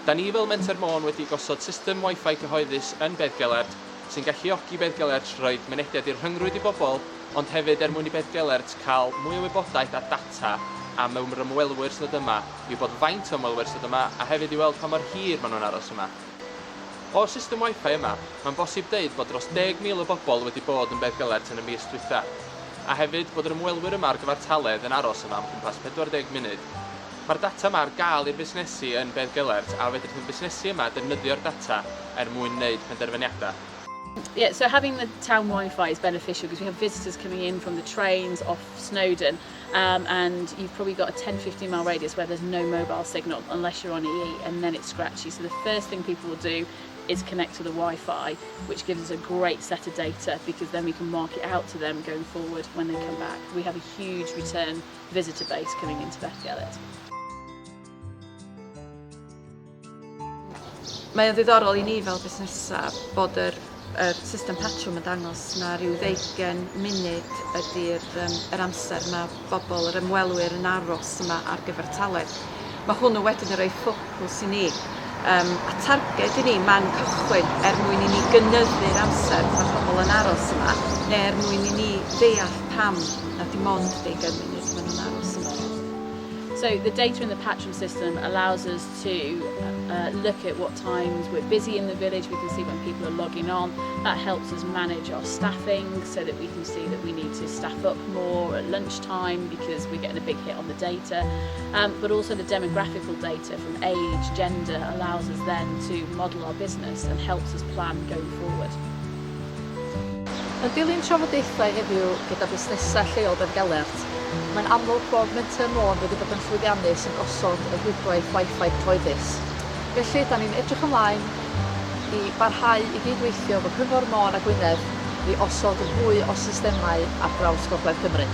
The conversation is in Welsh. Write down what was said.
Da ni fel Menter Môn wedi gosod system Wi-Fi cyhoeddus yn Beddgelert sy'n galluogi Beddgelert roid mynediad i'r rhyngrwyd i bobl ond hefyd er mwyn i Beddgelert cael mwy o wybodaeth a data am yr ymwelwyr sy'n dod yma, i wybod faint o ymwelwyr sy'n dod yma a hefyd i weld pa mor hir maen nhw'n aros yma. O'r system Wi-Fi yma, mae'n bosib deud bod dros 10,000 o bobl wedi bod yn Beddgelert yn y mis dwytha. A hefyd bod yr ymwelwyr yma ar gyfartaledd yn aros yma am gwmpas 40 munud. Mae'r data yma ar gael i'r busnesu yn Beddgelert a fedrith y busnesu yma defnyddio'r data er mwyn wneud penderfyniadau. Yeah, so having the town Wi-Fi is beneficial because we have visitors coming in from the trains off Snowdon and you've probably got a 10-15 mile radius where there's no mobile signal unless you're on EE, and then it's scratchy. So the first thing people will do is connect to the Wi-Fi, which gives us a great set of data because then we can mark it out to them going forward when they come back. We have a huge return visitor base coming into Beddgelert. Mae o'n ddiddorol i ni fel busnesau bod yr, yr system patrwm yn dangos na rhyw ddeugain munud ydy'r um, yr amser mae bobl, yr ymwelwyr yn aros yma ar gyfartaledd. Mae hwnnw wedyn yn rhoi ffocws i ni um, a targed i ni man cychwyn er mwyn i ni gynyddu'r amser mae pobl yn aros yma neu er mwyn i ni ddeall pam na dim ond deugain munud maen nhw'n aros yma. So the data in the Patrwm system allows us to look at what times we're busy in the village. We can see when people are logging on. That helps us manage our staffing so that we can see that we need to staff up more at lunchtime because we're getting a big hit on the data. But also the demographical data from age, gender allows us then to model our business and helps us plan going forward. Yn dilyn trafodaethau heddiw gyda busnesau lleol Beddgelert, mae'n amlwg bod Menter Môn wedi bod yn llwyddiannus yn gosod y rhwydwaith Wi-Fi cyhoeddus. Felly, da ni'n edrych ymlaen i barhau i gydweithio efo Cyngor Môn a Gwynedd i osod fwy o systemau ar draws Gogledd Cymru.